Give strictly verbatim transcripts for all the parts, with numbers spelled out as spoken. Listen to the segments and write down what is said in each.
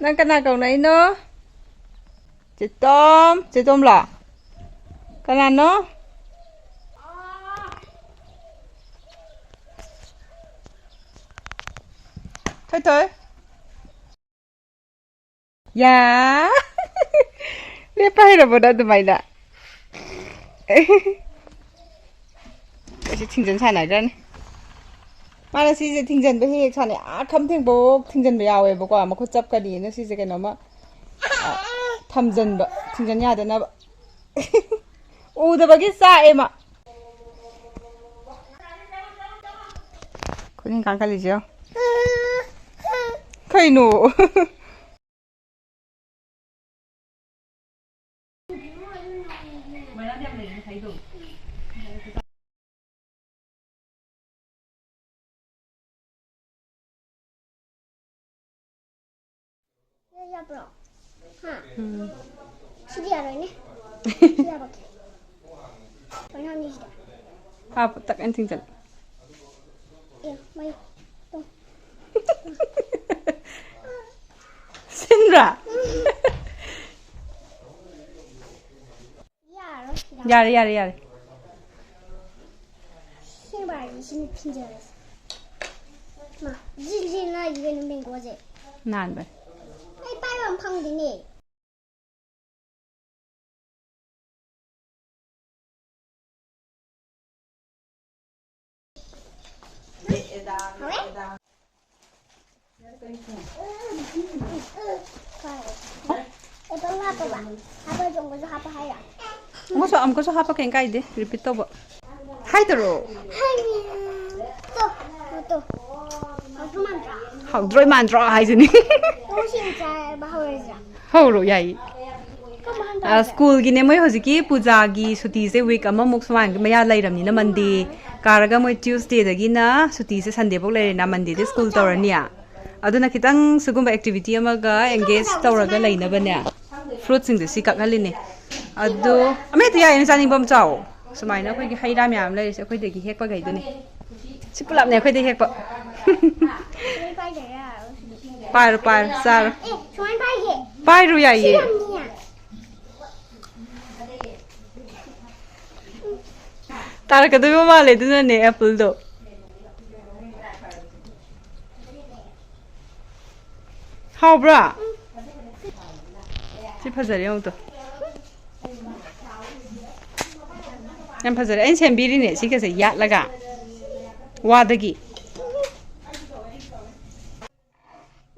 ꯅꯪ ꯀꯅꯥ ꯀꯧꯅꯩꯅꯣ? ꯆꯦꯇꯣꯝ, ꯆꯦꯇꯣꯝꯂꯣ? ꯀꯅꯥꯅꯣ? ꯊꯣꯏ ꯊꯣꯏ꯫ ꯌꯥ꯫ ꯂꯦꯞꯄ ꯍꯩꯔꯕꯣ ꯅꯪ ꯑꯗꯨꯃꯥꯏꯅ? ꯑꯩꯁꯦ ꯊꯤꯡꯖꯤꯟ ꯁꯥꯟꯅꯈ꯭ꯔꯅꯤ꯫ ꯃꯥꯅ ꯁꯤꯁꯦ ꯊꯤꯡꯖꯤꯟꯕ ꯍꯦꯛ ꯍꯦꯛ ꯁꯥꯟꯅꯩ꯫ ꯑꯥ ꯈꯝ ꯊꯦꯡꯕꯣꯛ ꯊꯤꯡꯖꯤꯟꯕ ꯌꯥꯎꯋꯦꯕꯀꯣ꯫ ꯃꯈꯨꯠ ꯆꯞꯀꯅꯤꯅ ꯁꯤꯁꯦ ꯀꯩꯅꯣꯝꯃ, ꯑ, ꯊꯝꯖꯤꯟꯕ, ꯊꯤꯡꯖꯤꯟ ꯌꯥꯗꯅꯕ꯫ ꯎꯗꯕꯒꯤ ꯆꯥꯛꯑꯦ ꯃꯥ꯫ ꯈꯨꯅꯤꯡ ꯀꯥꯡꯈꯠꯂꯤꯁꯦ ꯌꯦꯡꯉꯣ꯫ ꯀꯩꯅꯣ? ꯌꯥꯕ꯭ꯔꯣ? ꯍꯥ? ꯎꯝ꯫ ꯁꯤꯗꯤ ꯌꯥꯔꯣꯏꯅꯦ꯫ ꯁꯤ ꯌꯥꯔꯣꯏ꯫ ꯀꯩꯅꯣ ꯍꯪꯉꯤꯁꯤꯗ꯫ ꯍꯥꯞꯄꯨ, ꯇꯛ ꯍꯥꯏꯅ ꯊꯤꯡꯖꯤꯜꯂꯨ꯫ ꯑꯦ, ꯃꯩ꯫ ꯇꯨ꯫ ꯁꯤꯟꯕ꯭ꯔꯥ? ꯌꯥꯔꯣꯏ, ꯁꯤꯗ꯫ ꯌꯥꯔꯦ, ꯌꯥꯔꯦ, ꯌꯥꯔꯦ꯫ ꯁꯤ ꯕꯥꯔꯗꯤ ꯁꯤꯅ ꯊꯤꯟꯖꯔꯁꯤ꯫ ꯃꯥ, ꯖꯤꯜ ꯖꯤꯜ ꯅꯥꯏꯗꯤ ꯀꯩꯅꯣ ꯃꯦꯡꯒꯣꯁꯦ? ꯅꯥꯟꯕꯅꯦ꯫ ꯑꯩ ꯄꯥꯏꯕ ꯑꯃ ꯐꯪꯗꯦꯅꯦ꯫ ꯍꯥꯎꯔꯦ? ꯑꯦꯄꯜ ꯍꯥꯞꯄꯕ? ꯍꯥꯞꯄ ꯆꯣꯡꯕꯁꯨ ꯍꯥꯞꯄ ꯍꯥꯏꯔꯣ? ꯑꯃꯨꯛꯀꯁꯨ, ꯑꯃꯨꯛꯀꯁꯨ ꯍꯥꯞꯄ ꯀꯩꯝ ꯀꯥꯏꯗꯦ, repeat ꯇꯧꯕ꯫ ꯍꯥꯏꯗꯔꯣ? ꯍꯥꯏꯅꯤ꯫ ꯇꯣ, ꯇꯣ, ꯇꯣ꯫ ꯍꯥꯎꯗ꯭ꯔꯣ ꯃꯥꯟꯗ꯭ꯔꯣ? ꯍꯥꯎꯗ꯭ꯔꯣꯏ ꯃꯥꯟꯗ꯭ꯔꯣ ꯍꯥꯏꯁꯤꯅꯤ꯫ ꯅꯪ ꯁꯤ ꯆꯥꯕ ꯍꯧꯔꯁꯤꯔꯥ? ꯍꯧꯔꯣ, ꯌꯥꯏꯌꯦ꯫ ꯀꯔꯝꯕ ꯍꯥꯟꯅ ꯑ, ꯇꯧꯔꯁꯦ? ꯁ꯭ꯀꯨꯜꯒꯤꯅꯦ, ꯃꯣꯏ ꯍꯧꯖꯤꯛꯀꯤ ꯄꯨꯖꯥꯒꯤ ꯁꯨꯇꯤꯁꯦ week ꯑꯃꯃꯨꯛ ꯁꯨꯃꯥꯏꯅ ꯃꯌꯥ ꯂꯩꯔꯕꯅꯤꯅ, Monday ꯀꯥꯔꯒ ꯃꯣꯏ Tuesdayꯗꯒꯤꯅ ꯁꯨꯇꯤꯁꯦ Sundayꯐꯧ ꯂꯩꯔꯦꯅ, Mondayꯗꯤ ꯁ꯭ꯀꯨꯜ ꯇꯧꯔꯅꯤ꯫ ꯑꯗꯨꯅ ꯈꯤꯇꯪ ꯁꯤꯒꯨꯝꯕ activity ꯑꯃꯒ engage ꯇꯧꯔꯒ ꯂꯩꯅꯕꯅꯦ, fruitꯁꯤꯡꯁꯦ ꯁꯤ ꯀꯛꯍꯜꯂꯤꯅꯦ꯫ ꯑꯗꯣ ꯑꯃ ꯍꯦꯛꯇ ꯌꯥꯏ, ꯅꯪ ꯆꯥꯅꯤꯡꯕ ꯑꯃ ꯆꯥꯎ꯫ ꯁꯨꯃꯥꯏꯅ ꯑꯩꯈꯣꯏꯒꯤ ꯍꯩ ꯔꯥ ꯃꯌꯥꯝ ꯂꯩꯔꯤꯁꯦ ꯑꯩꯈꯣꯏꯗꯒꯤ ꯍꯦꯛꯄꯈꯩꯗꯨꯅꯦ꯫ ꯁꯤ ꯄꯨꯂꯞꯅꯦ ꯑꯩꯈꯣꯏꯗꯒꯤ ꯍꯦꯛꯄ꯫ ꯂꯣꯏ ꯄꯥꯏꯗ ꯌꯥꯔꯣꯏ ꯁꯤꯗꯤ꯫ ꯄꯥꯏꯔꯣ, ꯄꯥꯏꯔꯣ, ꯆꯥꯔꯣ꯫ ꯑꯦ, ꯁꯨꯃꯥꯏꯅ ꯄꯥꯏꯒꯦ꯫ ꯄꯥꯏꯔꯨ ꯌꯥꯏꯌꯦ꯫ ꯁꯤꯔꯝꯅꯤꯌꯦ꯫ ꯇꯥꯔꯛꯀꯗꯣꯏꯕ ꯃꯥꯜꯂꯦ, ꯑꯗꯨꯅꯅꯦ ꯑꯦꯄꯜꯗꯣ꯫ ꯍꯥꯎꯕ꯭ꯔꯥ? ꯁꯤ ꯐꯖꯔꯦ, ꯌꯦꯡꯉꯨ ꯇꯣ꯫ ꯌꯥꯝ ꯐꯖꯔꯦ꯫ ꯑꯩꯅ ꯁꯦꯝꯕꯤꯔꯤꯅꯦ ꯁꯤꯒꯁꯦ ꯌꯥꯠꯂꯒ, ꯋꯥꯗꯒꯤ꯫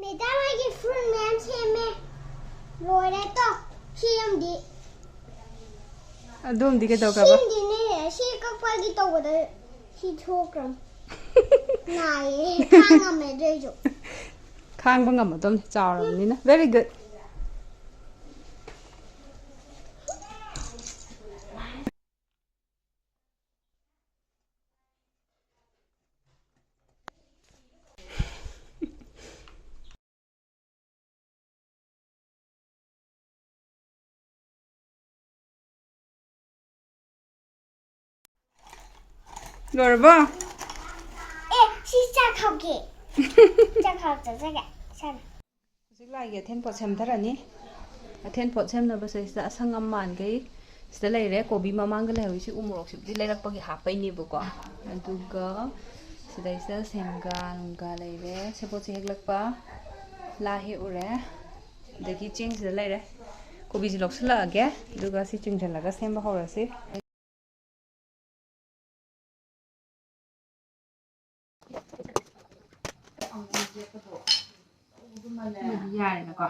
ꯃꯦꯗꯥꯝ, ꯑꯩꯒꯤ ꯐ꯭ꯔꯨꯠ ꯃꯌꯥꯝ ꯁꯦꯝꯃꯦ꯫ ꯂꯣꯏꯔꯦ ꯇꯣ꯫ ꯁꯤ ꯑꯃꯗꯤ꯫ ꯑꯗꯨꯝꯗꯤ ꯀꯩꯗꯧꯈ꯭ꯔꯕ? ꯁꯤꯃꯗꯤꯅꯦ, ꯁꯤ ꯀꯛꯄꯒꯤ ꯇꯧꯕꯗ ꯁꯤ ꯊꯣꯛꯈ꯭ꯔꯕ꯫ ꯅꯥꯏꯌꯦ, ꯈꯥꯡ ꯉꯝꯃꯦ ꯑꯗꯨ ꯑꯣꯏꯁꯨ꯫ ꯈꯥꯡꯕ ꯉꯝꯃꯗꯝꯅꯤ, ꯆꯥꯎꯔꯕꯅꯤꯅ꯫ Very good. ꯂꯣꯏꯔꯕꯣ? ꯑꯦ, ꯁꯤ ꯆꯥꯛ ꯍꯥꯞꯀꯦ꯫ ꯆꯥꯛ ꯍꯥꯞ ꯆꯠꯆꯒꯦ꯫ ꯁꯥꯅ꯫ ꯍꯧꯖꯤꯛ ꯂꯥꯏꯒꯤ ꯑꯊꯦꯟ ꯄꯣꯠ ꯁꯦꯝꯊꯔꯅꯤ꯫ ꯑꯊꯦꯟ ꯄꯣꯠ ꯁꯦꯝꯅꯕꯁꯦ ꯁꯤꯗ ꯑꯁꯪ ꯑꯃꯥꯟꯈꯩ ꯁꯤꯗ ꯂꯩꯔꯦ꯫ ꯀꯣꯕꯤ ꯃꯃꯥꯡꯗ ꯂꯩꯍꯧꯔꯤꯁꯤ ꯎ ꯃꯣꯔꯣꯛꯁꯤꯕꯨꯗꯤ ꯂꯩꯔꯛꯄꯒꯤ ꯍꯥꯞꯄꯩꯅꯦꯕꯀꯣ꯫ ꯑꯗꯨꯒ ꯁꯤꯗꯩꯁꯤꯗ ꯁꯦꯝꯒꯥ ꯅꯨꯡꯒꯥ ꯂꯩꯔꯦ꯫ ꯁꯦꯕꯣꯠꯁꯦ ꯍꯦꯛꯂꯛꯄ, ꯂꯥ ꯍꯦꯛꯎꯔꯦ꯫ ꯑꯗꯒꯤ ꯆꯦꯡꯁꯤꯗ ꯂꯩꯔꯦ꯫ ꯀꯣꯕꯤꯁꯤ ꯂꯧꯁꯤꯜꯂꯛꯑꯒꯦ, ꯑꯗꯨꯒ ꯁꯤ ꯆꯤꯡꯁꯤꯜꯂꯒ ꯁꯦꯝꯕ ꯍꯧꯔꯁꯤ꯫ ꯌꯥꯔꯦꯅꯀꯣ꯫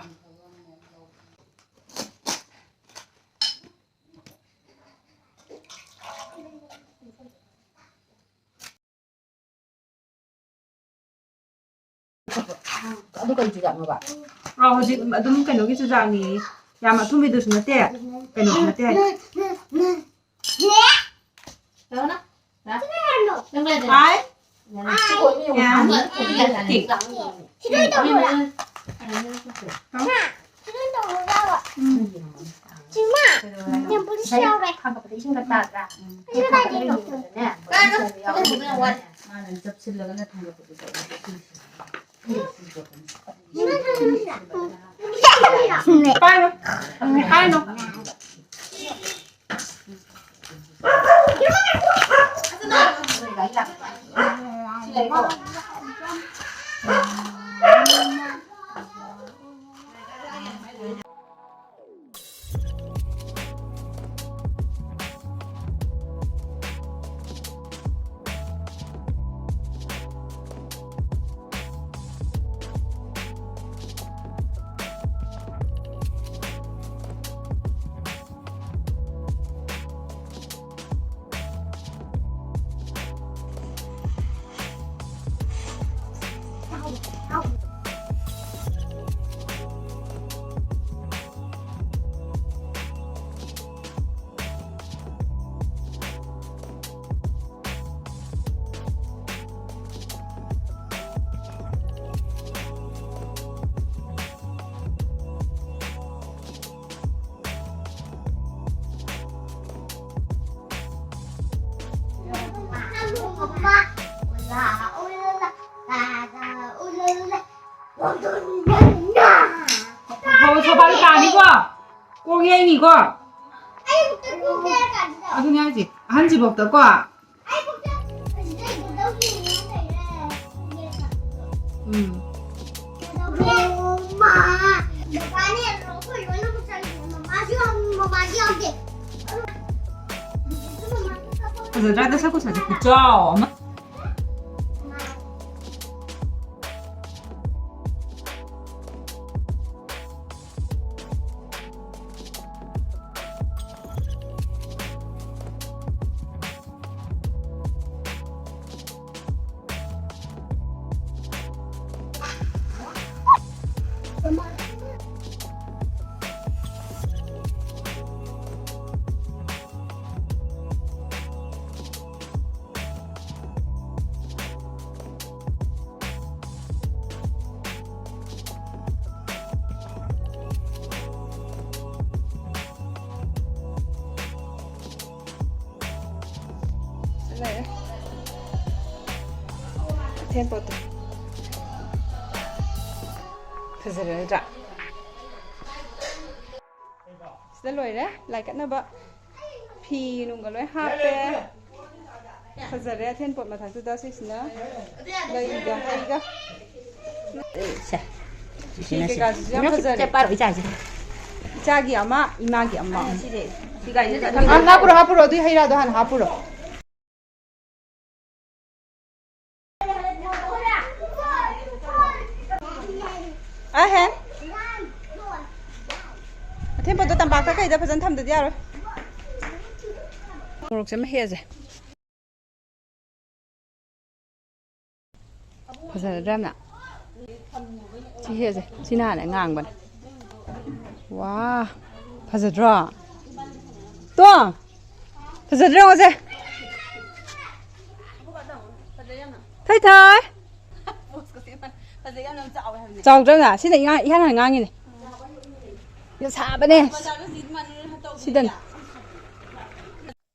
ꯑꯗꯨ ꯀꯔꯤ ꯆꯨꯖꯥꯛꯅꯣꯕ? ꯑꯥ, ꯍꯧꯖꯤꯛ ꯑꯗꯨꯝ ꯀꯩꯅꯣꯒꯤ ꯆꯨꯖꯥꯛꯅꯤ꯫ ꯌꯥꯝ ꯑꯊꯨꯝꯕꯤꯗꯨꯁꯨ ꯅꯠꯇꯦ, ꯀꯩꯅꯣꯁꯨ ꯅꯠꯇꯦ꯫ ꯍꯥꯏ꯫ ꯌꯥꯝ ꯊꯤꯛ꯫ ꯁꯤꯗ ꯇꯧꯔꯣ꯫ ꯁꯤꯗ ꯇꯧꯔꯣ꯫ ꯆꯤꯡꯃꯥ, ꯇꯦꯝꯄꯜꯁꯨ ꯌꯥꯎꯔꯦ꯫ ꯁꯤ ꯀꯗꯥꯏꯗꯩꯅꯣ? ꯃꯥꯅ ꯆꯞꯁꯤꯜꯂꯒꯅ ꯊꯥꯡꯒꯠꯄꯗꯨ ꯇꯧꯋꯦ꯫ ꯄꯥꯏꯅꯨ꯫ ꯄꯥꯏꯅꯨ꯫ ꯍꯣꯏ, ꯁꯣꯐꯥꯗ ꯇꯥꯅꯤꯀꯣ꯫ ꯀꯣꯛ ꯌꯩꯅꯤꯀꯣ꯫ ꯑꯗꯨꯅꯦ ꯍꯥꯏꯁꯦ, ꯑꯍꯟꯁꯤꯐꯧꯗꯀꯣ꯫ ꯎꯝ꯫ ꯐꯖꯗ꯭ꯔꯥ? ꯗ ꯁꯛ ꯈꯨꯠꯁꯥꯁꯦ ꯈꯨꯆꯥꯎ ꯑꯃ꯫ ꯂꯩꯔꯦ꯫ ꯑꯊꯦꯟ ꯄꯣꯠꯇꯣ꯫ ꯐꯖꯔꯗ꯭ꯔꯥ? ꯁꯤꯗ ꯂꯣꯏꯔꯦ ꯂꯥꯏ ꯀꯠꯅꯕ꯫ ꯐꯤ ꯅꯨꯡꯒ ꯂꯣꯏ ꯍꯥꯞꯄꯦ꯫ ꯐꯖꯔꯦ ꯑꯊꯦꯟ ꯄꯣꯠ ꯃꯊꯛꯇꯨꯗ ꯁꯤꯁꯤꯅ ꯂꯩꯒ ꯍꯩꯒ꯫ ꯁꯦ꯫ ꯐꯤ ꯁꯤꯁꯤꯅ ꯁꯦ꯫ ꯀꯩꯀꯥꯁꯤꯁꯨ ꯌꯥꯝ ꯐꯖꯔꯦ꯫ ꯁꯦ ꯄꯥꯏꯔꯣ ꯏꯆꯥꯁꯦ꯫ ꯏꯆꯥꯒꯤ ꯑꯃ, ꯏꯃꯥꯒꯤ ꯑꯃ꯫ ꯁꯤꯁꯦ꯫ ꯁꯤ ꯒꯥꯔꯤꯁꯤꯗ ꯑ, ꯍꯥꯞꯄꯨꯔꯣ, ꯍꯥꯞꯄꯨꯔꯣ꯫ ꯑꯗꯨꯏ ꯍꯩ ꯔꯥꯗꯣ ꯍꯥꯟꯅ ꯍꯥꯞꯄꯨꯔꯣ꯫ ꯑꯍꯦ꯫ ꯑꯊꯦꯟ ꯄꯣꯠꯇꯣ ꯇꯝꯄꯥꯛꯇ ꯀꯩꯗ ꯐꯖꯅ ꯊꯝꯗꯗꯤ ꯌꯥꯔꯣꯏ꯫ ꯃꯣꯔꯣꯛꯁꯦ ꯑꯃ ꯍꯦꯛꯑꯁꯦ꯫ ꯐꯖꯔꯗ꯭ꯔꯥ ꯌꯥꯝꯅ? ꯁꯤ ꯍꯦꯛꯑꯁꯦ꯫ ꯁꯤꯅ ꯍꯥꯟꯅ ꯉꯥꯡꯕꯅꯦ꯫ ꯋꯥ, ꯐꯖꯗ꯭ꯔꯣ? ꯇꯣ! ꯐꯖꯗ꯭ꯔꯣ ꯌꯦꯡꯉꯣꯁꯦ? ꯊꯩ ꯊꯩ! ꯆꯥꯎꯗ꯭ꯔꯥ ꯌꯥꯝꯅ? ꯁꯤꯅ ꯏꯍꯥꯟ ꯏꯍꯥꯟ ꯍꯥꯟꯅ ꯉꯥꯡꯉꯤꯅꯦ꯫ ꯌꯥꯝ ꯁꯥꯕꯅꯦ꯫ ꯁꯤꯗꯅꯤ꯫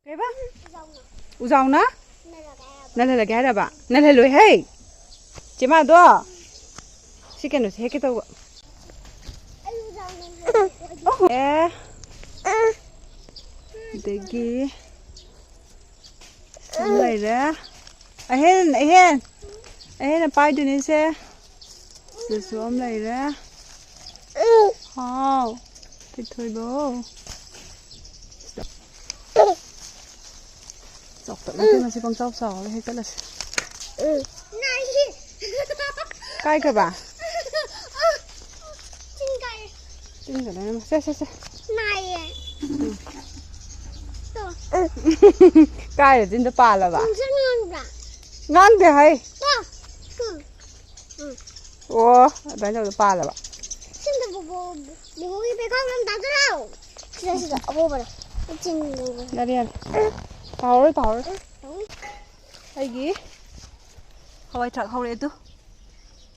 ꯀꯩꯕ? ꯎꯖꯥꯎꯅ? ꯅꯜꯍꯜꯂꯒꯦ ꯍꯥꯏꯔꯕ? ꯅꯜꯍꯜꯂꯣꯏ ꯍꯦ! ꯆꯦꯃꯥꯗꯣ! ꯁꯤ ꯀꯩꯅꯣꯁꯦ ꯍꯦꯛꯀꯦ ꯇꯧꯕ꯫ ꯑꯣ! ꯑꯦ! ꯑꯗꯒꯤ ꯁꯤ ꯂꯩꯔꯦ꯫ ꯑꯍꯦꯟ, ꯑꯍꯦꯟ! ꯑꯍꯦꯟꯅ ꯄꯥꯏꯗꯣꯏꯅꯦ ꯁꯦ꯫ ꯁꯤꯗꯁꯨ ꯑꯃ ꯂꯩꯔꯦ꯫ ꯍꯥꯎ, ꯊꯣꯏꯊꯣꯏꯕꯣ꯫ ꯆꯥꯎꯇꯛ ꯅꯠꯇꯦ ꯃꯁꯤ ꯄꯪꯆꯥꯎ ꯆꯥꯎꯔꯦ, ꯍꯦꯛꯇꯠꯂꯁꯤ꯫ ꯀꯥꯏꯈ꯭ꯔꯕ? ꯆꯤꯡ ꯀꯥꯏ꯫ ꯆꯤꯡꯗ ꯂꯩꯔꯝꯃꯦ꯫ ꯁꯦ, ꯁꯦ, ꯁꯦ꯫ ꯅꯥꯏꯌꯦ꯫ ꯎꯝ꯫ ꯇꯣ꯫ ꯀꯥꯏꯗ ꯆꯤꯟꯗ ꯄꯥꯜꯂꯕ? ꯅꯨꯡꯁꯤꯠ ꯉꯥꯡꯕ꯭ꯔꯥ? ꯉꯥꯡꯗꯦ ꯍꯩ꯫ ꯇꯣ꯫ ꯎꯝ꯫ ꯎꯝ꯫ ꯑꯣ, ꯑꯗꯨꯃꯥꯏꯅ ꯇꯧꯕꯗ ꯄꯥꯜꯂꯕ? ꯁꯤꯗ ꯕꯣꯕꯣ, ꯕꯣꯕꯣꯒꯤ ꯄꯩꯈꯥꯎ ꯑꯝ ꯇꯥꯁꯤꯜꯂꯣ꯫ ꯁꯤꯗ, ꯁꯤꯗ, ꯑꯄꯣꯕꯗ꯫ ꯆꯤꯡ ꯌꯥꯔꯦ, ꯌꯥꯔꯦ꯫ ꯇꯥꯍꯧꯔꯣꯏ, ꯇꯥꯍꯧꯔꯣꯏ꯫ ꯎꯝ꯫ ꯑꯩꯒꯤ ꯍꯋꯥꯏ ꯊ꯭ꯔꯥꯛ ꯍꯧꯔꯛꯑꯦ ꯑꯗꯨ꯫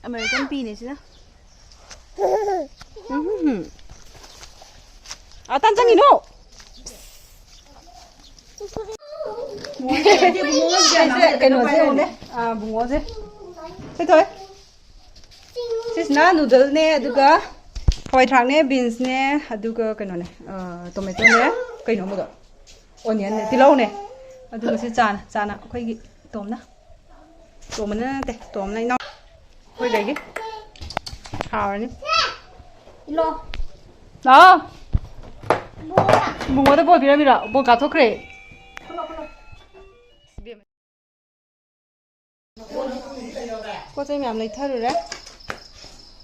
ꯑꯃꯦꯔꯤꯀꯥꯟ ꯄꯤꯅꯦ ꯁꯤꯅ꯫ ꯎꯝ꯫ ꯑꯥ, ꯇꯥꯟ ꯆꯪꯉꯤꯅꯣ? ꯀꯩꯅꯣꯁꯦ ꯌꯦꯡꯉꯨꯅꯦ꯫ ꯑꯥ, ꯕꯨꯡꯉꯣꯁꯦ꯫ ꯊꯣꯏꯊꯣꯏ꯫ ꯁꯤꯁꯤꯅ ꯅꯨꯗꯜꯅꯦ, ꯑꯗꯨꯒ ꯍꯋꯥꯏ ꯊ꯭ꯔꯥꯛꯅꯦ, ꯕꯤꯟꯁꯅꯦ, ꯑꯗꯨꯒ ꯀꯩꯅꯣꯅꯦ, ꯇꯣꯃꯦꯇꯣꯅꯦ, ꯀꯩꯅꯣ ꯑꯃꯗꯣ, ꯑꯣꯅꯤꯌꯟꯅꯦ, ꯇꯤꯜꯍꯧꯅꯦ꯫ ꯑꯗꯨꯒ ꯁꯤ ꯆꯥꯅ, ꯆꯥꯅ ꯑꯩꯈꯣꯏꯒꯤ ꯇꯣꯝꯅ꯫ ꯇꯣꯝꯕꯅ ꯅꯠꯇꯦ, ꯇꯣꯝꯅ ꯏꯅꯥꯎ꯫ ꯑꯩꯈꯣꯏꯗꯒꯤ ꯍꯥꯎꯔꯅꯤ꯫ ꯏꯂꯣ꯫ ꯂꯥꯛꯑꯣ꯫ ꯏꯕꯨꯡꯉꯣꯗ ꯕꯣꯜ ꯄꯤꯔꯝꯃꯤꯔꯣ? ꯕꯣꯜ ꯀꯥꯞꯊꯣꯛꯈ꯭ꯔꯦ꯫ ꯄꯣꯠ ꯆꯩ ꯃꯌꯥꯝ ꯂꯩꯊꯔꯨꯔꯦ꯫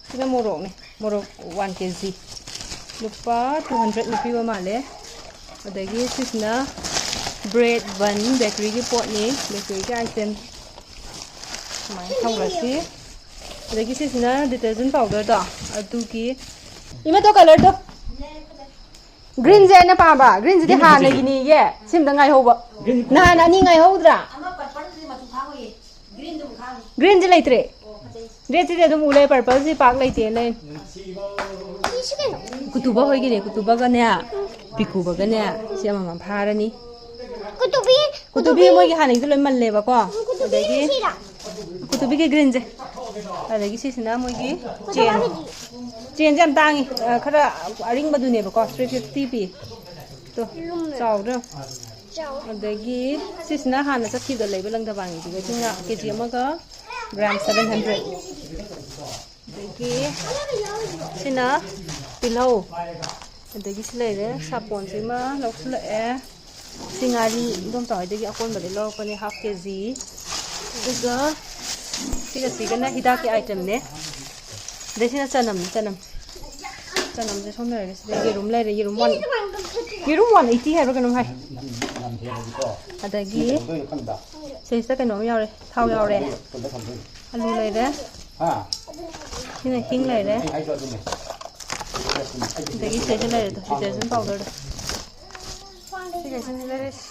ꯁꯤꯅ ꯃꯣꯔꯣꯛꯅꯦ, ꯃꯣꯔꯣꯛ ꯋꯥꯟ ꯀꯦ ꯖꯤ꯫ ꯂꯨꯄꯥ ꯇꯨ ꯍꯟꯗ꯭ꯔꯦꯠꯃꯨꯛ ꯄꯤꯕ ꯃꯥꯜꯂꯦ꯫ ꯑꯗꯒꯤ ꯁꯤꯁꯤꯅ ꯕ꯭ꯔꯦꯗ ꯕꯟ, ꯕꯦꯀꯔꯤꯒꯤ ꯄꯣꯠꯅꯤ, ꯕꯦꯀꯔꯤꯒꯤ ꯑꯥꯏꯇꯦꯝ꯫ ꯁꯨꯃꯥꯏꯅ ꯊꯝꯈ꯭ꯔꯁꯤ꯫ ꯑꯗꯒꯤ ꯁꯤꯁꯤꯅ ꯗꯤꯇꯔꯖꯦꯟ ꯄꯥꯎꯗꯔꯗꯣ, ꯑꯗꯨꯒꯤ, ꯏꯃꯥꯗꯣ ꯀꯂꯔꯗꯣ꯫ ꯒ꯭ꯔꯤꯟꯁꯦ ꯑꯩꯅ ꯄꯥꯝꯕ꯫ ꯒ꯭ꯔꯤꯟꯁꯤꯗꯤ ꯍꯥꯟꯅꯒꯤꯅꯤꯌꯦ꯫ ꯁꯤꯝꯗ ꯉꯥꯏꯍꯧꯕ꯫ ꯅꯍꯥꯟ ꯑꯅꯤ ꯉꯥꯏꯍꯧꯗ꯭ꯔꯥ? ꯒ꯭ꯔꯤꯟꯁꯦ ꯂꯩꯇ꯭ꯔꯦ꯫ ꯔꯦꯠꯁꯤꯗꯤ ꯑꯗꯨꯝ ꯎ ꯂꯩ, ꯄꯔꯄꯜꯁꯤ ꯄꯥꯛ ꯂꯩꯇꯦ ꯂꯩ꯫ ꯀꯨꯇꯨꯕ ꯍꯣꯏꯒꯤꯅꯦ, ꯀꯨꯇꯨꯕꯒꯅꯦ, ꯄꯤꯀꯨꯕꯒꯅꯦ, ꯁꯤ ꯑꯃꯃꯝ ꯐꯥꯔꯅꯤ꯫ ꯀꯨꯇꯨꯕꯤ, ꯀꯨꯇꯨꯕꯤ ꯃꯣꯏꯒꯤ ꯍꯥꯟꯅꯒꯤꯗꯨ ꯂꯣꯏ ꯃꯜꯂꯦꯕꯀꯣ꯫ ꯀꯨꯇꯨꯕꯤ ꯑꯗꯒꯤ ꯁꯤꯔꯥ? ꯀꯨꯇꯨꯕꯤꯒꯤ ꯒ꯭ꯔꯤꯟꯁꯦ꯫ ꯑꯗꯒꯤ ꯁꯤꯁꯤꯅ ꯃꯣꯏꯒꯤ ꯆꯦꯟ꯫ ꯀꯨꯇꯨꯕꯤꯒꯤꯗꯤ? ꯆꯦꯟꯁꯦ ꯌꯥꯝ ꯇꯥꯡꯉꯤ꯫ ꯑ, ꯈꯔ ꯑꯔꯤꯡꯕꯗꯨꯅꯦꯕꯀꯣ, ꯊ꯭ꯔꯤ ꯐꯤꯐꯇꯤ ꯄꯤ꯫ ꯇꯣ, ꯂꯨꯝꯃꯦ꯫ ꯆꯥꯎꯗ꯭ꯔꯣ? ꯆꯥꯎ꯫ ꯑꯗꯒꯤ ꯁꯤꯁꯤꯅ ꯍꯥꯟꯅ ꯆꯠꯈꯤꯕꯗ ꯂꯩꯕ ꯂꯪꯗꯕꯥꯟꯒꯤꯗꯨꯒ ꯁꯤꯅ ꯀꯦ ꯖꯤ ꯑꯃꯒ ꯒ꯭ꯔꯥꯝ ꯁꯚꯦꯟ ꯍꯟꯗ꯭ꯔꯦꯠ꯫ ꯑꯗꯒꯤ ꯁꯤꯅ ꯇꯤꯜꯍꯧ꯫ ꯑꯗꯒꯤ ꯁꯤ ꯂꯩꯔꯦ, ꯁꯥꯄꯣꯟꯁꯤꯃ ꯂꯧꯁꯤꯜꯂꯛꯑꯦ꯫ ꯁꯤ ꯉꯥꯔꯤ ꯏꯗꯣꯝꯆꯥ ꯍꯣꯏꯗꯒꯤ ꯑꯀꯣꯟꯕꯗꯒꯤ ꯂꯧꯔꯛꯄꯅꯦ, ꯍꯥꯐ ꯀꯦ ꯖꯤ꯫ ꯑꯗꯨꯒ ꯁꯤꯒ ꯁꯤꯒꯅ ꯍꯤꯗꯥꯛꯀꯤ ꯑꯥꯏꯇꯦꯝꯅꯦ꯫ ꯑꯗꯩ ꯁꯤꯅ ꯆꯅꯝꯅꯤ, ꯆꯅꯝ꯫ ꯆꯅꯝꯁꯦ ꯁꯣꯝ ꯂꯩꯔꯦ꯫ ꯁꯤꯗ ꯌꯦꯔꯨꯝ ꯂꯩꯔꯦ, ꯌꯦꯔꯨꯝ ꯋꯥꯟ, ꯌꯦꯔꯨꯝ ꯋꯥꯟ ꯑꯩꯠꯇꯤ ꯍꯥꯏꯕ꯭ꯔꯥ ꯀꯩꯅꯣꯝ ꯍꯥꯏ꯫ ꯑꯗꯒꯤ ꯁꯤꯁꯤꯗ ꯀꯩꯅꯣꯝ ꯌꯥꯎꯔꯦ, ꯊꯥꯎ ꯌꯥꯎꯔꯦ, ꯑꯂꯨ ꯂꯩꯔꯦ, ꯁꯤꯅ ꯍꯤꯡ ꯂꯩꯔꯦ, ꯑꯗꯒꯤ ꯁꯤꯗꯩꯁꯤꯗ ꯂꯩꯔꯦꯗꯣ, ꯗꯤꯇꯔꯖꯦꯟ ꯄꯥꯎꯗꯔꯗꯣ꯫ ꯁꯤꯈꯩꯁꯤꯅꯤ ꯂꯩꯔꯤꯁꯦ꯫